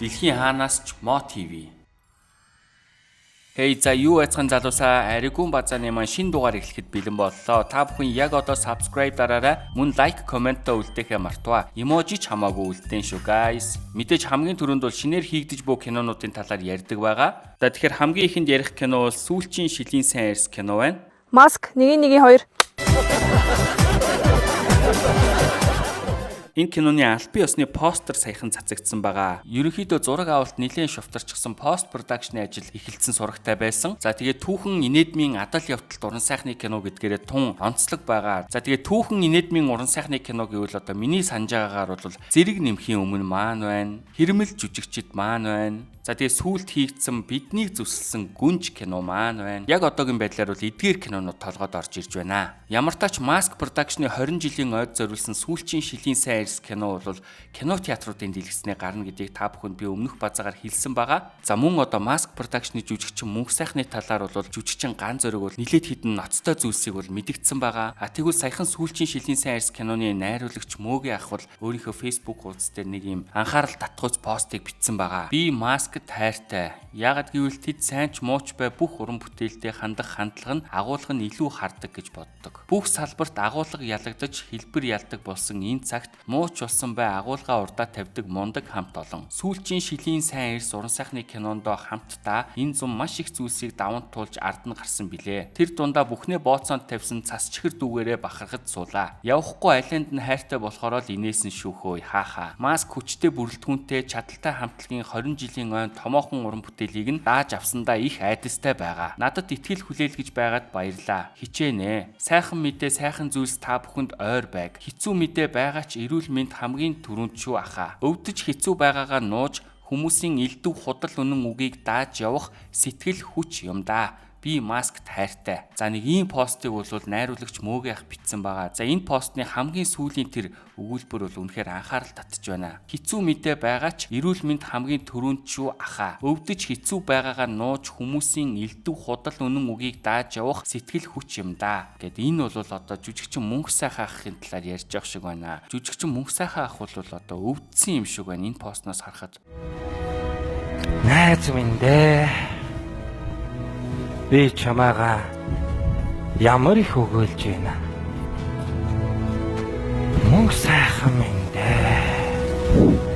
Дэлхийн хаанаас ч Мо TV. Hey, за, юу айцхан залуусаа, Аригүн базааны маань шинэ дугаар эхлэхэд бэлэн боллоо. Та бүхэн яг одоо subscribe дараарай. Мөн like, comment оо үлдээхээ мартваа. Emoji ч хамаагүй үлдээн шүү, guys. Мэдээж хамгийн түрүүнд бол шинээр хийгдэж буй кинонуудын талаар ярьдаг байгаа. За, тэгэхээр хамгийн ихэнд ярих кино бол Сүүлчийн шилийн сайн арьс кино байна. Маск 1 1 2. Энэ киноны албан ёсны постэр саяхан цацагдсан байгаа. Ерөнхийдөө зураг авалт нэлээд шовтарчихсан, post production ы ажил эхэлсэн сурагтай байсан. За, тэгээд түүхэн инээдмийн адал явдалт уран сайхны кино гэдгээрээ тун онцлог байгаа. За, тэгээд түүхэн инээдмийн уран сайхны кино гэвэл одоо миний санаж байгаагаар бол Зэрэг нэмхийн өмнө маань байна. Хэрмэл жүжигчд маань байна. За, тэгээ сүүлд хийгдсэн Биднийг зүсэлсэн гүнж кино маань байна. Яг одоогийн байдлаар бол эдгээр кинонууд толгойд орж ирж байна. Ямар тач Mask Production-ы 20 жилийн ойд зориулсан Сүүлчийн шилийн сайн арьс кино бол кино театруудын дэлгэцнээ гарна гэдгийг та бүхэнд би өмнөх базаагаар хэлсэн байгаа. За, мөн одоо Mask Production-ы жүжигчин Мөнх сайхны талаар бол жүжигчин Ган Зориг бол нилээд хэдэн ноцтой зүйлсийг бол мэдэгдсэн байгаа. А тэгвэл саяхан Сүүлчийн шилийн сайн арьс киноны найруулагч Мөөгийн ах бол өөрийнхөө Facebook хуудас дээр нэг юм анхаарал татгууц постыг бичсэн байгаа. "Би Mask-д хайртай. Яагад гэвэл тэд сайн ч муу ч бай, бүх уран бүтээлдээ хандах хандлага нь, агуулга нь илүү хардаг гэж боддог. Бүх салбарт агуулга ялагдаж, хэлбэр ялдаг болсон энэ цагт муу ч болсон бай, агуулгаа урдаа тавьдаг мундаг хамт олон. Сүүлчийн шилийн сайн арьс уран сайхны кинондоо хамтдаа энэ зун маш их зүйлсийг даван туулж ард нь гарсан билээ. Тэр дундаа бүхнээ бооцоонд тавьсан цас чихэр дүүгээрээ бахархад суулаа. Явахгүй алианд нь хайртай болохоро л инээсэн шүүхөө, хааха. Маск хүчтэй, бүрэлдэхүүнтэй, чадaltaй хамтлагийн 20 жилийн ойн томоохон уран бүтээлийг нь дааж авсандаа их айдастай байгаа. Надад итгэл хүлээлгэж байгаад баярлаа. Хичээнэ. Сайхан мэдээ, сайхан зүйлс та бүхэнд ойр байг. Хэцүү мэдээ байгаа ч эрүүл мэнд хамгийн түрүүнд шүү, ахаа. Өвдөж хэцүү байгаагаа нууж хүмүүсийн элдэв худал үнэн үгийг дааж явах сэтгэл хүч юм да. Би Маскт хайртай." За, нэг ийм постыг бол найруулагч Мөөгийн ах бичсэн байгаа. За, энэ постны хамгийн сүүлийн тэр өгүүлбэр бол үнэхээр анхаарал татж байна. "Хэцүү мэдээ байгаа ч эрүүл мэнд хамгийн түрүүнд шүү, ахаа. Өвдөж хэцүү байгаагаа нууж хүмүүсийн элдэв худал үнэн үгийг дааж явах сэтгэл хүч юм да" Гэт энэ бол одоо жүжигчин Мөнх сайхан ахын талаар ярьж байгаа шиг байна. Жүжигчин Мөнх сайхан ах бол одоо өвдсөн юм шиг байна энэ постноос харахад. Найз минь дээ. Би чамаагаа ямар их өгөөлж байна. Мөнх сайхан минь дээ.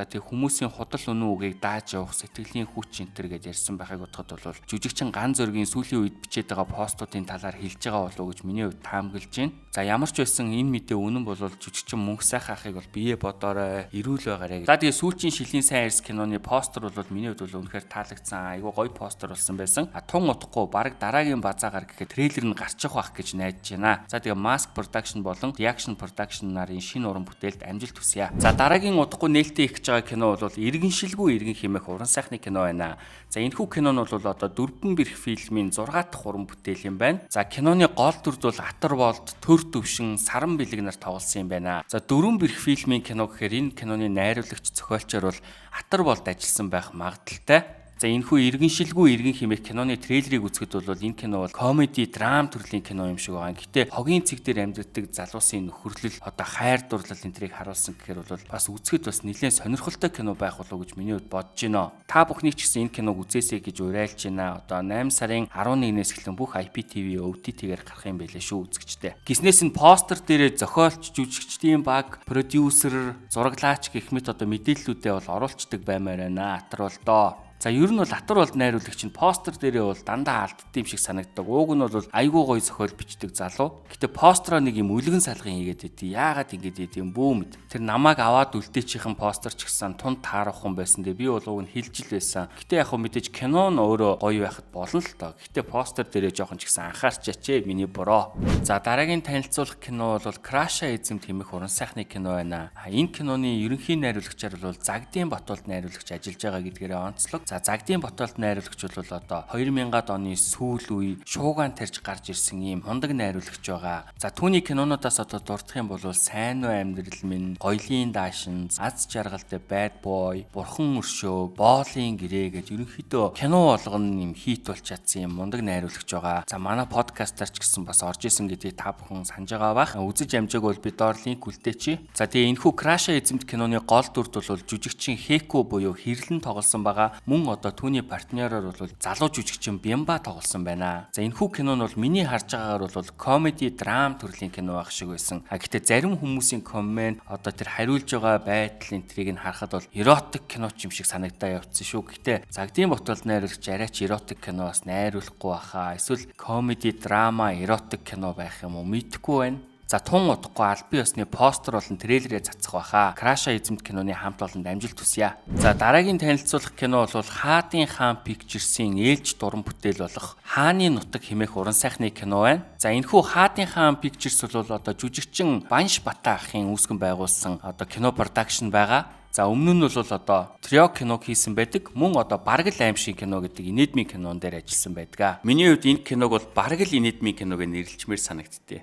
За, тэг хүмүүсийн худал үнэн үгийг дааж явах сэтгэлийн хүч энэ төр гэж ярьсан байхыг бодоход бол жүжигчин Ган Зоригийн сүүлийн үед бичээд байгаа постуудын талаар хэлж байгаа болов уу гэж миний хувьд таамаглаж байна. За, ямар ч байсан энэ мэдээ үнэн бол жүжигчин Мөнх сайхан ахыг бол бие бодоорой, эрүүл байгаарай. За, тэгээ Сүүлчийн шилийн сайн арьс киноны постэр бол миний хувьд бол үнэхээр таалагдсан. Айгуу гоё постэр болсон байсан. А тун удахгүй, баг дараагийн базаагаар гэхэд трейлер нь гарчих байх гэж найдаж байна. За, тэгээ Mask Production болон Reaction Production нарын шинэ уран бүтээлд амжилт хүсье. За, дараагийн удахгүй нээлттэй их гэж байгаа кино бол Иргэншилгүй эргэн хэмээх уран сайхны кино байна. За, энэхүү кино нь бол одоо Дөрвөн бэрх фильмийн 6 дахь уран бүтээл юм байна. За, киноны гол дүрд бол Атар болд, Төр Төвшин, Саран Бэлэг нар тоглосон юм байна. За, Дөрвөн бэрх фильмийн кино гэхээр энэ киноны найруулагч, зохиолчоор бол Атар болд ажилласан байх магадлалтай. За, энэхүү Иргэншилгүй эргэн хэмээх киноны трейлерыг үзэхэд бол энэ кино бол comedy драм төрлийн кино юм шиг байгаа. Гэтэ хогийн цэг дээр амьдардаг залуусын нөхөрлөл, одоо хайр дурлал энэ тэрийг харуулсан гэхээр бол бас үзэхэд бас нэлээд сонирхолтой кино байх болов уу гэж миний хувьд бодож байна. Та бүхний ч гэсэн энэ киног үзээсэй гэж уриалж байна. Одоо 8 сарын 11-ээс эхлэн бүх IPTV, OTT-гээр гарах юм байлээ шүү, үзэгчтэй. Гиснээс нь постэр дээрээ зохиолч, жүжигчдийн баг, продюсер, зураглаач гэх мэт одоо мэдээллүүдээ бол оруулцдаг баймаар байна. Атар бол доо. За, ер нь бол Атар болд найруулагч нь постэр дээрээ бол дандаа алддсан юм шиг санагддаг. Ууг нь бол айгүй гоё зохиол бичдэг залуу. Гэтэ постероо нэг юм үлгэн салгын хийгээд байти. Яагаад ингэж идэв юм бүү мэд. Тэр намайг аваад үлдээчихэн постэр ч гэсэн тун таарахгүй байсан дээ. Би бол уг нь хэлж л байсан. Гэтэ яг хөө мэдээж кино нь өөрөө гоё байхад болно л доо. Гэтэ постэр дээрээ жоохон ч гэсэн анхаарчаач ээ, миний буруу. За, дараагийн танилцуулах кино бол Краша эзэмт хэмээх уран сайхны кино байна. Энэ киноны ерөнхий найруулагчаар бол Загдын Батулд найруулагч ажиллаж байгаа гэдгээрээ онцлог. За, Загдын Ботолд найруулагч бол одоо 2000-ад оны сүүл үе шуугаан тарж гарч ирсэн ийм мундаг найруулагч байгаа. За, түүний кинонуудаас одоо дурдах юм бол Сайн уу амьдрал минь, Гоёлын даашинз, Аз жаргалтай Bad Boy, Бурхан өршөө, Боолын гэрээ гэж ерөнхийдөө кино болгоно юм хит болж чадсан юм мундаг найруулагч байгаа. За, манай подкастаар ч гэсэн бас орж исэн гэдгийг та бүхэн санаж байгаа бах. Үзэж амжааг бол би доор линк үлдээчи. За, тэгээ энэхүү Краша эзэмт киноны гол дүрд бол жүжигчин Хэку буюу Хэрлэн тоглосон байгаа. Мөн одоо түүний партнероор бол залуу жүжигчин Бямба тоглосон байна. За, энэхүү кино нь бол миний харж байгаагаар бол комеди драм төрлийн кино байх шиг байсан. А гэхдээ зарим хүмүүсийн коммент, одоо тэр хариулж байгаа байдал энэ тэрийг нь харахад бол эротик кино ч юм шиг санагдаа явцсан шүү. Гэхдээ Загдын Ботолд найруулагч арайч эротик кино бас найруулахгүй баха. Эсвэл комеди, драма, эротик кино байх юм уу, мэдэхгүй байна. За, тун удахгүй албан ёсны постэр болон трейлерээ цацах баха. Краша эзэмт киноны хамт олонд амжилт хүсье. За, дараагийн танилцуулах кино бол Хаадын хаан Pictures-ийн ээлж дуран бүтээл болох Хааны нутаг хэмээх уран сайхны кино байна. За, энэхүү Хаадын хаан Pictures бол одоо жүжигчин Банш Бата ахын үүсгэн байгуулсан одоо кино production байгаа. За, өмнө нь бол одоо трио кино хийсэн байдаг. Мөн одоо Бараг л аймшгийн кино гэдэг инээдмийн кинон дээр ажилласан байдаг. Миний хувьд энэ киног бол бараг л инээдмийн киног нэрлэчмээр санагдтыг.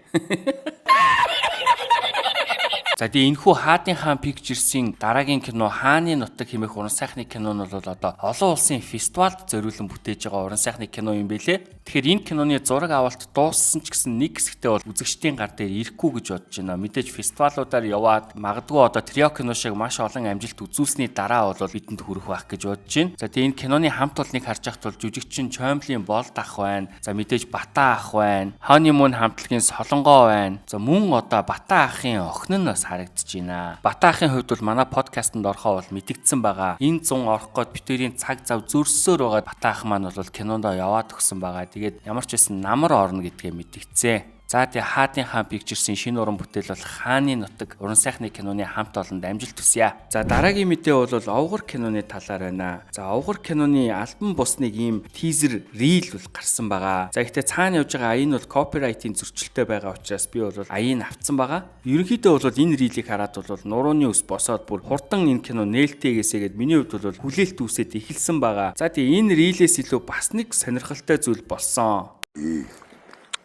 За, тэгээ энэхүү Хаадын хаан Pictures-ийн дараагийн кино Хааны нутаг хэмээх уран сайхны кино нь бол одоо олон улсын фестивалд зориулан бүтээж байгаа уран сайхны кино юм бэлээ. Тэгэхээр энэ киноны зураг авалт дууссан ч гэсэн нэг хэсэгтээ бол үзэгчдийн гар дээр ирэхгүй гэж бодож байна. Мэдээж фестивалуудаар яваад магадгүй одоо трио кино шиг маш олон амжилт үзүүлсэний дараа бол бидэнд хүрэх байх гэж бодож байна. За, тэгээ энэ киноны хамт олныг харж байхад бол жүжигчин Чоймлын Болд ах байна. За, мэдээж Бата ах байна. Honeymoon хамтлагийн Солонгоо байна. За, мөн одоо Бата ахын охин нь бас харагдаж байна. Бата ахын хувьд бол манай подкастэнд орохоо бол мэдэгдсэн байгаа. Энэ 100 орох гээд битэрийн цаг зав зөрсөөр байгаа Бата ах маань бол кинондоо яваад өгсөн байгаа. Тэгээд ямар ч байсан намар орно гэдгээ мэдэгдсэн. За, тэгээ Хаадын хаан Pictures-ийн шинэ уран бүтээл бол Хааны нутаг уран сайхны киноны хамт олонд амжилт хүсье. За, дараагийн мэдээ бол Овгор киноны талаар байна. За, Овгор киноны альбом бусныг ийм teaser reel бол гарсан байгаа. За, гэхдээ цаана явж байгаа аян бол copyright-ийн зөрчилтэй байгаа учраас би бол аяыг авцсан байгаа. Ерөнхийдөө бол энэ reel-ийг хараад бол нурууны ус босоод бүр хурдан энэ кино нээлттэйгээсээ гээд миний хувьд бол хүлээлт үүсээд эхэлсэн байгаа. За, тэгээ энэ reel-ээс илүү бас нэг сонирхолтой зүйл болсон.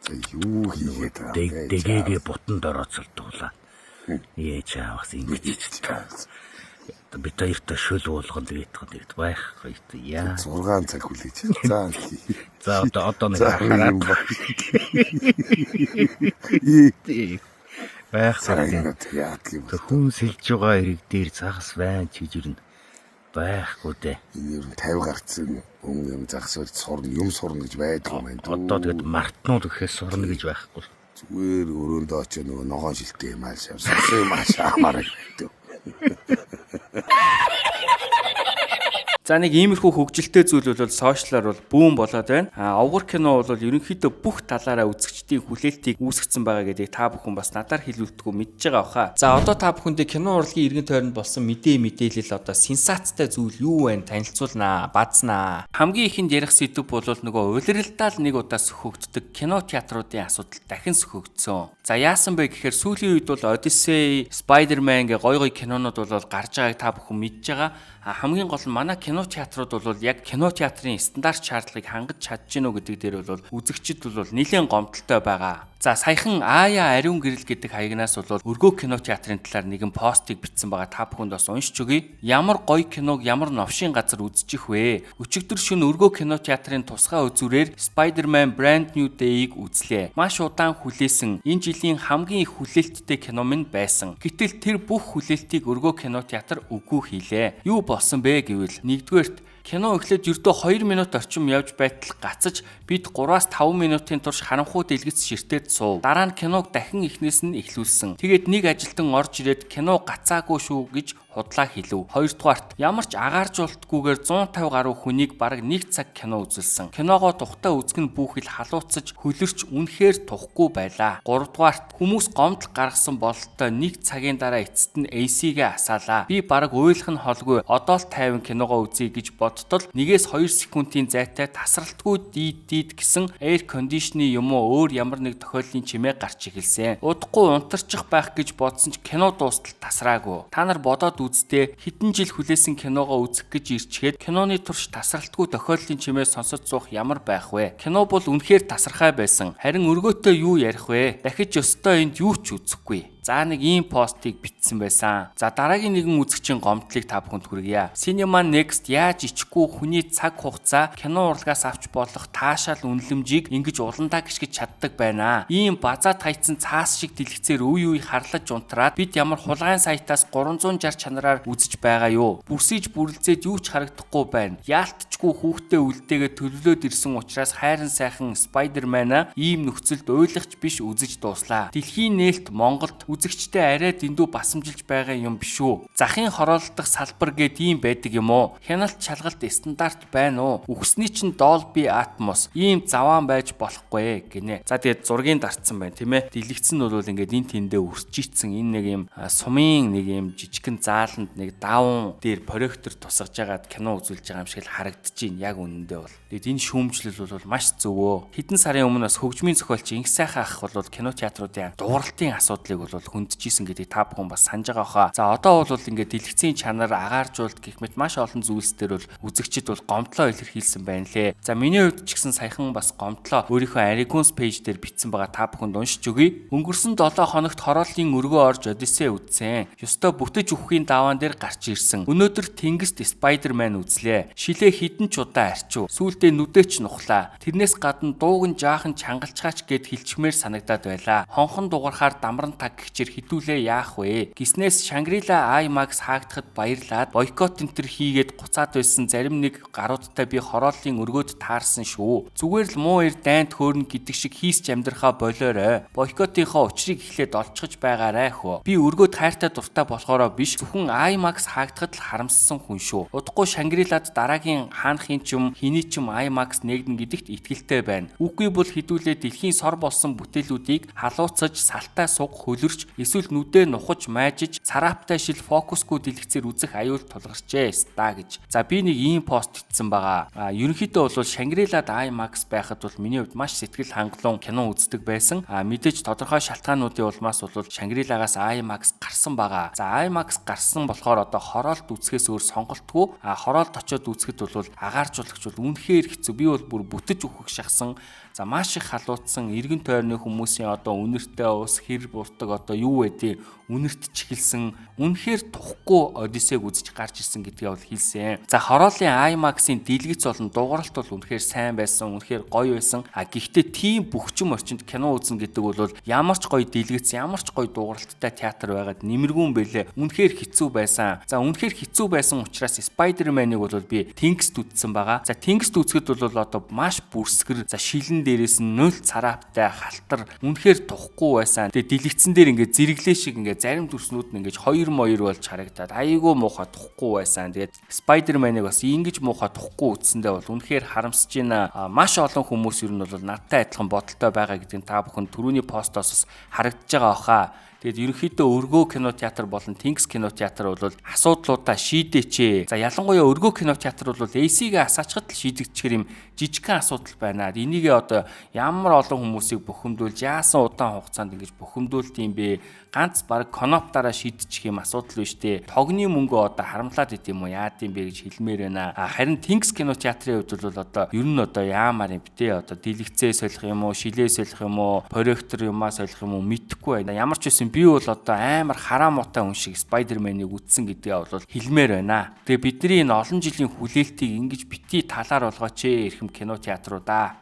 За, юу хийгээд байгаа юм бэ? Дэгээгээ бутанд орооцолдуулаа. Ээж аавас ингэж бид хоёртой шөл уулган тэгээд тэгээд байхгүй яа. 6 цаг хүлээж. За. За, одоо нэг За хараад юм ба. байхгүй. Яадаг юм. Хүн сэлж байгаа хэрэг дээр загас байна ч гэж юу байхгүй дээ. Энэ ер нь 50 гарцсан өмнө юм загас барьж сурна, юм сурна гэж байдаг юм байна. Одоо тэгээд мартнууд гэхээс сурна гэж байхгүй. Зүгээр өрөөндөө очиж нөгөө ногоон шилтэй юм аашаа. Сурсан юм аашаа амаар байдаг. За, нэг иймэрхүү хөгжилтэй зүйл бол сошиалар бол бүүн болоод байна. А Овгор кино бол ерөнхийдөө бүх талаараа үзэгчдийн хүлээлтийг үүсгэсэн байгаа гэдгийг та бүхэн бас надаар хэлүүлдэггүй мэдж байгаа баха. За, одоо та бүхэндээ кино урлагийн эргэн тойронд болсон мэдээ мэдээлэл, одоо сенсацтай зүйл юу вэ танилцуулнаа, базнаа. Хамгийн ихэнд ярих сэдэв бол нөгөө улиралдаал нэг удаа сөхөгддөг кино театруудын асуудал дахин сөхөгдсөн. За, яасан бэ гэхээр сүүлийн үед бол Odyssey, Spider-Man гэх гой гой кинонууд бол гарч байгааг та бүхэн мэдж байгаа. А хамгийн гол нь манай кино театрууд бол яг кино театрын стандарт шаардлагыг хангаж чадж гинүү гэдэг дээр бол үзэгчид бол нэлээд гомдолтой байгаа. За, саяхан Ая ариун гэрэл гэдэг хаягнаас бол өргөө кино театрын талаар нэгэн постыг бичсэн байгаа. Та бүхэнд бас уншиж өгье. Ямар гоё киног ямар новшийн газар үзчих вэ? Өчигдөр шөнө өргөө кино театрын тусгай үзүүрээр Spider-Man Brand New Day-ийг үзлээ. Маш удаан хүлээсэн энэ жилийн хамгийн их хүлээлттэй кино минь байсан. Гэтэл тэр бүх хүлээлтийг өргөө кино театр үгүй хийлээ. Юу болсон бэ гэвэл, нэгдүгээрт, кино эхлээд ердөө 2 минут орчим явж байтал гацаж, бид 3-аас 5 минутын турш харанхуй дэлгэц ширтээд суув. Дараа нь киног дахин эхнээс нь эхлүүлсэн. Тэгээд нэг ажилтан орж ирээд кино гацаагүй шүү гэж худлаа хэлв. Хоёрдугаарт, ямар ч агааржуулалтгүйгээр 150 гаруй хүнийг бараг 1 цаг кино үзүүлсэн. Киногоо тухтай үзэх нь бүхэл халууцаж хөлөрч үнэхээр тухгүй байлаа. Гуравдугаарт, хүмүүс гомдол гаргасан бололтой 1 цагийн дараа эцэст нь AC-гээ асаалаа. Би бараг уйлах нь холгүй, одоо л 50 киногоо үзье гэж бодтол 1-ээс 2 секундын зайтай тасралтгүй дийд дийд гэсэн air condition-ы юм уу, өөр ямар нэг тохиолдлын чимээ гарч эхэлсэн. Удахгүй унтарчих байх гэж бодсон ч кино дуустал тасраагүй. Та нар бодоод үздээ. Хэдэн жил хүлээсэн киногоо үзэх гэж ирчгээд киноны турш тасралтгүй тохиолдлын чимээ сонсож суух ямар байх вэ? Кино бол үнэхээр тасархай байсан. Харин өргөөтэй юу ярих вэ? Дахиж ёстой энд юу ч үзэхгүй. За нэг ийм постыг бичсэн байсан. За дараагийн нэгэн үзэгчийн гомдлыг та бүхэнд хүргье. Cinema Next яаж ичихгүй хүний цаг хугацаа кино урлагаас авч болох таашаал үнэлэмжийг ингэж уландаа гიშгэж чаддаг байна. Ийм базаа тайцсан цаас шиг дэлгэцээр үе үе харлаж унтраад бид ямар хулгайн сайтаас 360 чанараар үзэж байгаа юу? Бүрсийж бүрэлзээд юу ч харагдахгүй байна. Яалтчгүй хүүхдээ үлдээгээ төлөвлөөд ирсэн учраас хайран сайхан Spider-Man-а ийм нөхцөлд уйлахч биш үзэж дууслаа. Дэлхийн нээлт Монголд үзэгчтэй арай дэндүү басамжилж байгаа юм биш үү? Захын хороолдох салбар гээд ийм байдаг юм уу? Хяналт шалгалт стандарт байна уу? Үхсний чинь Dolby Atmos ийм заваан байж болохгүй гинэ. За тэгээд зургийн дарцсан байна тийм ээ. Дэлгэцэн нь бол ингээд энэ тэндээ өрсжийцэн энэ нэг юм сумын нэг юм жижигхэн зааланд нэг даван дээр прожектор тусгаж байгаад кино үзүүлж байгаа юм шиг л харагдаж байна яг үнэндээ бол. Тэгээд энэ шүүмжлэл бол маш зөвөө. Хэдэн сарын өмнө бас хөгжмийн зохиолч Инх сайхан ах бол кино театруудын дууралтын асуудлыг бол хөндөж исэн гэдгийг та бүхэн бас санаж байгаа хаа. За одоо бол ингээд дэлгэцийн чанар, агааржуулалт гэх мэт маш олон зүйлс дээр бол үзэгчид бол гомдлоо илэрхийлсэн байна лээ. За миний хувьд ч гэсэн саяхан бас гомдлоо өөрийнхөө Arigons page дээр бичсэн байгаа та бүхэнд уншиж өгье. Өнгөрсөн 7 хоногт хорооллын өргөө орж Одиссей үзсэн. Ёстой бүтэж өгөхийн даваан дээр гарч ирсэн. Өнөөдөр Тэнгист Spider-Man үзлээ. Шилээ хідэн ч удаа арчив. Сүүлдээ нүдээ ч нухлаа. Тэрнээс гадна дууг нь жаахан чангалчгаач гэд хэлчмээр санагдаад байлаа. Хонхон дугарахаар дамран таг гихчээр хідүүлээ яах вэ? Гиснээс Shangri-La IMAX хаагдахад баярлаад бойкот энтер хийгээд буцаад байсан зарим нэг гаруудтай би хорооллын өргөөд таарсан шүү. Зүгээр л муу эр дайнд хөөрнө гэдэг шиг хийсч амьдрахаа болоорой. Бойкотынхоо учрыг эхлээд олцгож байгаарай хөө. Би өргөөд хайртай дуртай болохоороо биш зөвхөн IMAX хаагдахад л харамссан хүн шүү. Удахгүй Shangri-La-д дараагийн хаанхын ч юм хэний ч юм IMAX нэгдэн гэдэгт итгэлтэй байна. Үгүй бол хідүүлээ дэлхийн сор болсон бүтээлүүдийг халууцаж салтай суг хөлөрч эсвэл нүдээ нухаж майжиж царааптай шил фокусгүй дэлгэцээр үзэх аюул тулгарчээ ста гэж. За би нэг ийм пост бичсэн байгаа. Ерөнхийдөө бол Shangri-La-д IMAX байхад бол миний хувьд маш сэтгэл хангалуун кино үздэг байсан. Мэдээж тодорхой шалтгаануудын улмаас бол Shangri-La-гаас IMAX гарсан байгаа. За IMAX гарсан болохоор одоо хороолт үзэхээс өөр сонголтгүй. Хороолт очиод үзэхэд бол агааржуулагч бол үнэхээр хэцүү. Би бол бүр бүтэж өөхөх шахсан. За маш их халуутсан эргэн тойрны хүмүүсийн одоо үнэртэй ус хэр буртаг одоо юу байдیں үнэрт чихэлсэн үнэхээр тухгүй Одиссег үзэж гарч ирсэн гэдгээ бол хэлсэн. За хороолын IMAX-ын дэлгэц болон дууралт бол үнэхээр сайн байсан, үнэхээр гоё байсан. А гэхдээ тийм бөхчм орчинд кино үзнэ гэдэг бол ямар ч гоё дэлгэц, ямар ч гоё дууралттай театр байгаад нэмэргүй юм бэлээ. Үнэхээр хэцүү байсан. За үнэхээр хэцүү байсан учраас Spider-Man-ыг бол би Тэнгист үзсэн байгаа. За Тэнгист үзэхэд бол одоо маш бүрсгэр, за шилэн дээрээс нь 0 царааптай халтар үнэхээр тухгүй байсан. Тэгээ дэлгэцэн дээр ингээд зэрэглээ шиг ингээд зарим дүрснүүд нь ингээд 2 моёр болж харагдаад айгүй муухай тухгүй байсан. Тэгээд Spider-Man-ыг бас ингэж муухай тухгүй үзсэндээ бол үнэхээр харамсаж байна. Маш олон хүмүүс ер нь бол надтай адилхан бодолтой байгаа гэдгийг та бүхэн түрүүний постоос харагдаж байгаа баха. Тэгээд ерөнхийдөө өргөө кино театр болон Тэнгис кино театр бол асуудлуудаа шийдээч. За ялангуяа өргөө кино театр бол AC-гээ асаачхад л шийдэгдэхэр юм жижигхэн асуудал байна. Энийгээ одоо ямар олон хүмүүсийг бухимдуулж яасан удаан хугацаанд ингэж бухимдуулд юм бэ? Ганц баг коноптаараа шийдчих юм асуудал биш үү? Тогны мөнгөө одоо харамлаад идэм юм уу? Яад юм бэ гэж хэлмээр байна. Харин Тэнгис кино театрын хувьд бол одоо ер нь одоо яамаар юм бэ те? Одоо дэлгэцээ солих юм уу, шилээ солих юм уу, прожектор юмаа солих юм уу мэдэхгүй байна. Ямар ч байсан би бол одоо амар хараамуутай хүн шиг Spider-Man-ыг үтсэн гэдгээ бол хэлмээр байна. Тэгээ бидний энэ олон жилийн хүлээлтийг ингэж бити талаар болгооч ээ эрхэм кино театруудаа.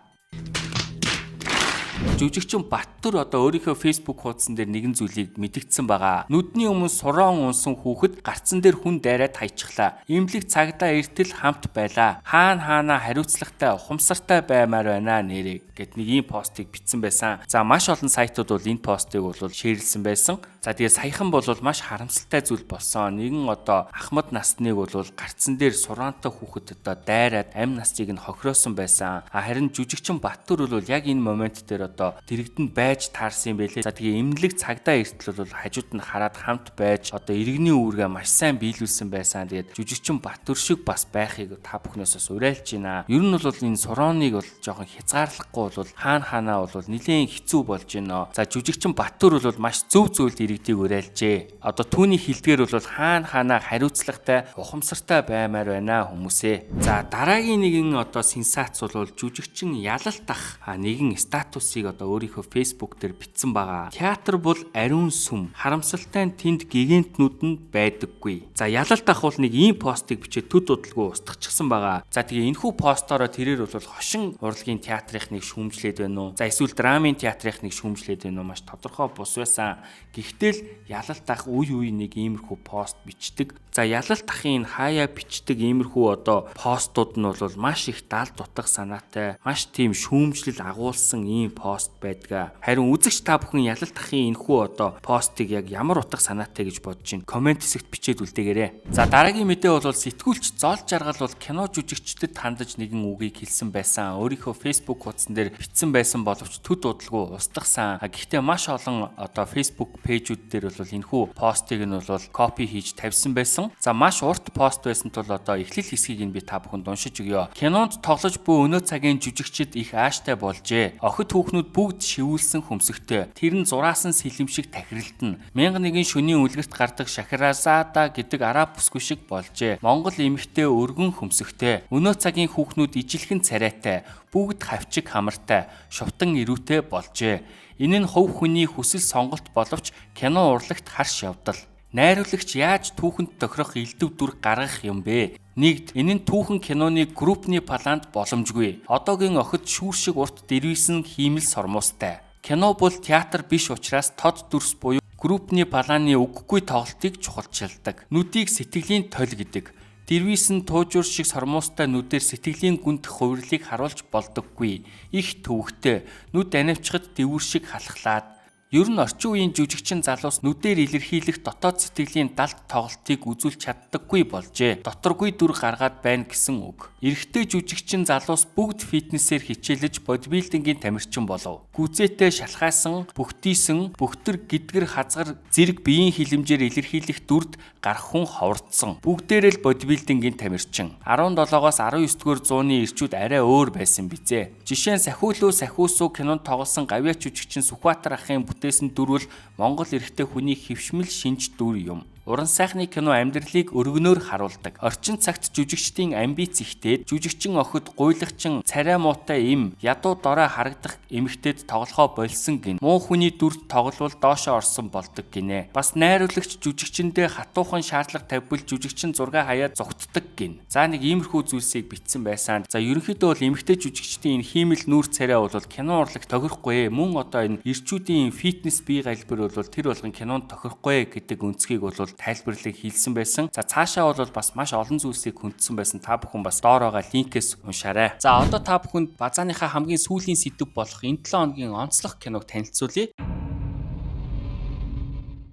Жүжигчин Баттүр одоо өөрийнхөө Facebook хуудсан дээр нэгэн зүйлийг мэдгдсэн байгаа. Нүдний өмнө суран унсан хүүхэд гарцан дээр хүн дайраад хайчихлаа. Имлэг цагдаа эртэл хамт байлаа. Хаана хаана хариуцлагатай ухамсартай баймаар байна нэрээ гэд нэг ийм постыг бичсэн байсан. За маш олон сайтууд бол энэ постыг бол шеэрлсэн байсан. За тэгээ саяхан бол маш харамсалтай зүйл болсон. Нэгэн одоо ахмад насныг бол гарцан дээр сураантай хүүхэд одоо дайраад амь насыг нь хохироосон байсан. Харин жүжигчин Баттүр бол яг энэ момент дээр одоо дэрэгдэнд байж таарсан юм байлээ. За тэгээ эмнэлэг цагдаа эртэл бол хажууд нь хараад хамт байж одоо иргэний үүргээ маш сайн биелүүлсэн байсан. Тэгээд жүжигчин Батөр шиг бас байхыг та бүхнээс бас уриалж байна. Ер нь бол энэ сурооныг бол жоохон хязгаарлахгүй бол хаана хаанаа бол нэлээд хэцүү болж байна. За жүжигчин Батөр бол маш зөв зүйлд иргэдийг уриалжээ. Одоо түүний хэлдгээр бол хаана хаанаа хариуцлагатай, ухамсартай баймаар байна хүмүүсээ. За дараагийн нэгэн одоо сенсац бол жүжигчин Ялалт ах нэгэн статусыг одоо өөрийнхөө Facebook дээр бичсэн байгаа. Театр бол ариун сүм. Харамсалтай нь тэнд гигантнүүд нь байдаггүй. За Ялалт ах бол нэг ийм постыг бичээд төд удалгүй устгачихсан байгаа. За тэгээ энэхүү постоороо тэрээр бол хошин урлагийн театрынхныг шүүмжлээд байна уу? За эсвэл драмын театрынхныг шүүмжлээд байна уу? Маш тодорхой бус байсан. Гэхдээ л Ялалт ах үе үе нэг иймэрхүү пост бичдэг. За Ялалт ахын хаяа бичдэг иймэрхүү одоо постууд нь бол маш их далд утга санаатай, маш тийм шүүмжлэл агуулсан ийм пост байдаг. Харин үзэгч та бүхэн Ялалт ахын энэхүү одоо постыг яг ямар утга санаатай гэж бодож байна? Коммент хэсэгт бичээд үлдээгээрэй. За дараагийн мэдээ бол сэтгүүлч Зол Жаргал бол кино жүжигчдэд хандаж нэгэн үгийг хэлсэн байсан. Өөрийнхөө Facebook хуудсан дээр бичсэн байсан боловч төд удалгүй устгасан. Гэхдээ маш олон одоо Facebook page үүд дээр бол энэхүү постыг нь бол copy хийж тавьсан байсан. За маш урт пост байсан тул одоо эхлэл хэсгийг нь би та бүхэнд уншиж өгье. Кинонд тоглож буй өнөө цагийн жүжигчид их ааштай болжээ. Охид хүүхнүүд бүгд шивүүлсэн хөмсөгтэй. Тэр нь зураасан сэлэм шиг тахиралдана. 1001 шөнийн үлгэрт гардаг Шахразада гэдэг араб бүсгүй шиг болжээ. Монгол эмэгтэй өргөн хөмсөгтэй. Өнөө цагийн хүүхнүүд ижилхэн царайтай, бүгд хавчиг хамартай, шувтан ирүүтэй болжээ. Энэ нь хувь хүний хүсэл сонголт боловч кино урлагт харш явдал. Найруулагч яаж түүхэнд тохирох элдэв дүр гаргах юм бэ? Нэгд, энэ нь түүхэн киноны группний планд боломжгүй. Одоогийн охид шүүр шиг урт дэрвийсэн хиймэл сормуустай. Кино бол театр биш учраас тод дүрс буюу группний планы үггүй тоглолтыг чухалчилдаг. Нүдийг сэтгэлийн толь гэдэг. Дэрвийсэн туужуур шиг сормуустай нүдээр сэтгэлийн гүнт хувирлыг харуулж болдоггүй. Их төвөгтэй. Нүд анивчхад дэвүр шиг халахлаад. Ер нь орчин үеийн жүжигчин залуус нүдээр илэрхийлэх дотоод сэтгэлийн далд тоглолтыг үзүүлж чаддаггүй болжээ. Доторгүй дүр гаргаад байна гэсэн үг. Эрэгтэй жүжигчин залуус бүгд фитнесээр хичээлж бодибилдингийн тамирчин болов. Гүзээтэй шалхаасан, бөхтийсэн, бөхтөр гэдгэр хазгар зэрэг биеийн хилэмжээр илэрхийлэх дүрд гарах хүн ховордсон. Бүгдээрээ л бодибилдингийн тамирчин. 17-оос 19-р зууны эрчүүд арай өөр байсан бизээ. Жишээ нь Сахиулуу Сахиусуу кинонд тоглосон гавьяач жүжигчин Сүхбаатар ахын бүтээсэн дүр бол Монгол эрэгтэй хүний хэвшмэл шинж дүр юм. Уран сайхны кино амьдралыг өргөнөөр харуулдаг. Орчин цагт жүжигчдийн амбиц ихтэй, жүжигчин охид, гуйлагчин, царай муутай эм, ядуу дорой харагдах эмэгтэйд тоглохоо болсон гин. Муу хүний дүрд тогловол доошоо орсон болдог гинэ. Бас найруулагч жүжигчэндээ хатуухан шаардлага тавьбал жүжигчин зураг хаяад зугтдаг гин. За нэг иймэрхүү зүйлсийг бичсэн байсан. За ерөнхийдөө бол эмэгтэй жүжигчдийн энэ хиймэл нүүр царай бол кино урлаг тохирохгүй. Мөн одоо энэ эрчүүдийн фитнес бие галбир бол тэр болгон кинонд тохирохгүй гэдэг өнцгийг бол тайлбарлыг хийлсэн байсан. За цаашаа бол бас маш олон зүйлсийг хөндсөн байсан. Та бүхэн бас доор байгаа линкээс уншаарай. За одоо та бүхэнд базааныхаа хамгийн сүүлийн сэдэв болох энэ 7 хоногийн онцлог киног танилцуулъя.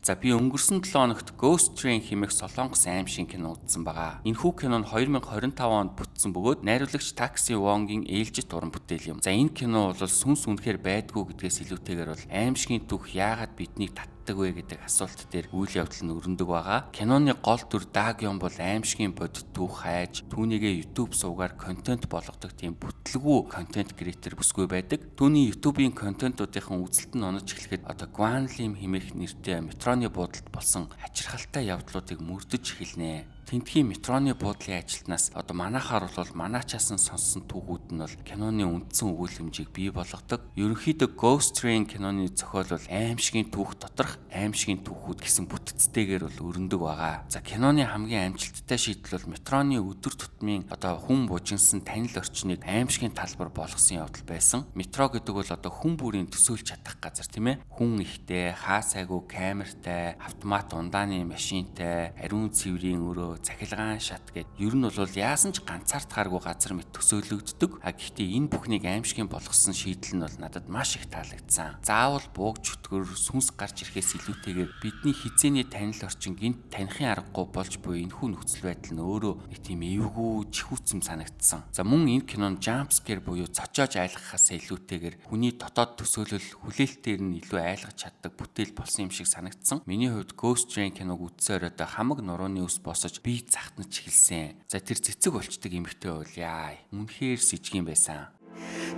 За би өнгөрсөн 7 хоногт Ghost Train хэмээх Солонгос аймшгийн кино үзсэн байгаа. Энэхүү кино нь 2025 онд бүтсэн бөгөөд найруулагч Такси Вонгийн ээлжит уран бүтээл юм. За энэ кино бол сүнс үнэхээр байдгүй гэдгээс илүүтэйгээр бол аймшгийн түүх яагаад биднийг татдаг вэ гэдэг асуулт дээр үйл явдал нь өрнөдөг байгаа. Киноны гол дүр Дагён бол аймшгийн бодит түүх хайж түүнийгээ YouTube сувгаар контент болгодог тийм бүтлгүй контент creator бүсгүй байдаг. Түүний YouTube-ийн контентуудын үзэлт нь онож эхлэхэд одоо Гванлим хэмээх нэртэй метроны буудалд болсон хачирхалтай явдлуудыг мөрдөж эхэлнэ. Тентхийн метроны буудлын ажилтнаас одоо манайхаар бол манаачаасан сонссон түүхүүд нь бол киноны үндсэн өгүүлэмжийг бий болгодог. Ерөнхийдөө Ghost Train киноны зохиол бол аймшгийн түүх доторх аймшгийн түүхүүд гэсэн бүтцтэйгээр бол өрнөдөг байгаа. За киноны хамгийн амжилттай шийдэл бол метроны өдөр тутмын одоо хүн бужигнасан танил орчныг аймшгийн талбар болгосон явдал байсан. Метро гэдэг бол одоо хүн бүрийн төсөөлж чадах газар тийм ээ. Хүн ихтэй, хаа сайгүй камертай, автомат ундааны машинтай, ариун цэврийн өрөө, цахилгаан шат гэд ер нь бол яасан ч ганцаардахааргүй газар мэт төсөөлөгддөг. А гэхдээ энэ бүхнийг аймшгийн болгосон шийдэл нь бол надад маш их таалагдсан. Заавал бууг чөтгөр сүнс гарч ирэхээс илүүтэйгээр бидний хизээний танил орчин гинт танихын аргагүй болж буй энэхүү нөхцөл байдал нь өөрөө нэг тийм эвгүй чихүүцэм санагдсан. За мөн энэ кинонд jump Jump scare буюу цочоож айлгахаас илүүтэйгээр хүний дотоод төсөөлөл, хүлээлтээр нь илүү айлгаж чаддаг бүтээл болсон юм шиг санагдсан. Миний хувьд Ghost Train киног үзсэн оройдоо хамаг нурууны үс босож, бие захтнаж эхэлсэн. За, тэр цэцэг болчдөг эмэгтэй бол яа. Үнэхээр сэжигэн байсан.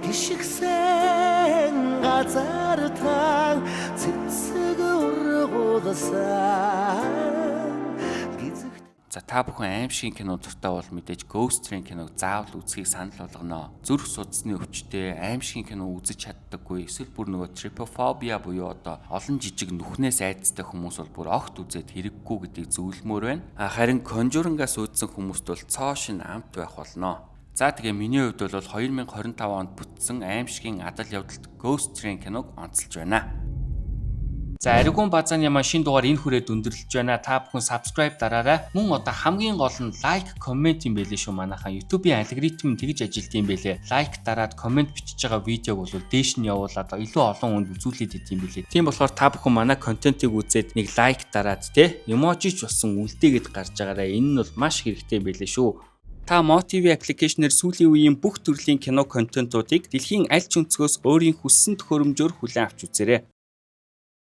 Гишгсэн газар таан цэцэг ургуулсан гизэгт. За, та бүхэн аймшгийн кино дуртай бол мэдээж Ghost Train киног заавал үзэхийг санал болгоно. Зүрх судасны өвчтэй, аймшгийн кино үзэж чаддаггүй, эсвэл бүр нөгөө trypophobia буюу одоо олон жижиг нүхнээс айдастай хүмүүс бол бүр огт үзээд хэрэггүй гэдгийг зөвлөмөөр байна. А харин Conjuring-аас үүдсэн хүмүүст бол цоо шинэ амт байх болно. За, тэгээ миний хувьд бол 2025 онд бүтсэн аймшгийн адал явдалт Ghost Train киног онцолж байна. За, Аригун базааны маань шинэ дугаар энэ хүрээд өндөрлөж байна. Та бүхэн subscribe дараарай. Мөн одоо хамгийн гол нь like, comment юм байлээ шүү манайхаа. YouTube-ийн алгоритм тэгж ажилт юм байлээ. Like дараад comment бичиж байгаа видеог бол дээш нь явуулаад илүү олон хүнд үзүүлээд идэм байлээ. Тийм болохоор та бүхэн манай контентыг үзээд нэг like дараад те emoji ч болсон үлдээгээд гарч байгаарай. Энэ нь бол маш хэрэгтэй юм байлээ шүү. Та MoTV application ээр сүүлийн үеийн бүх төрлийн кино контентуудыг дэлхийн аль ч өнцгөөс өөрийн хүссэн төхөөрөмжөөр хүлээн авч үзээрэй.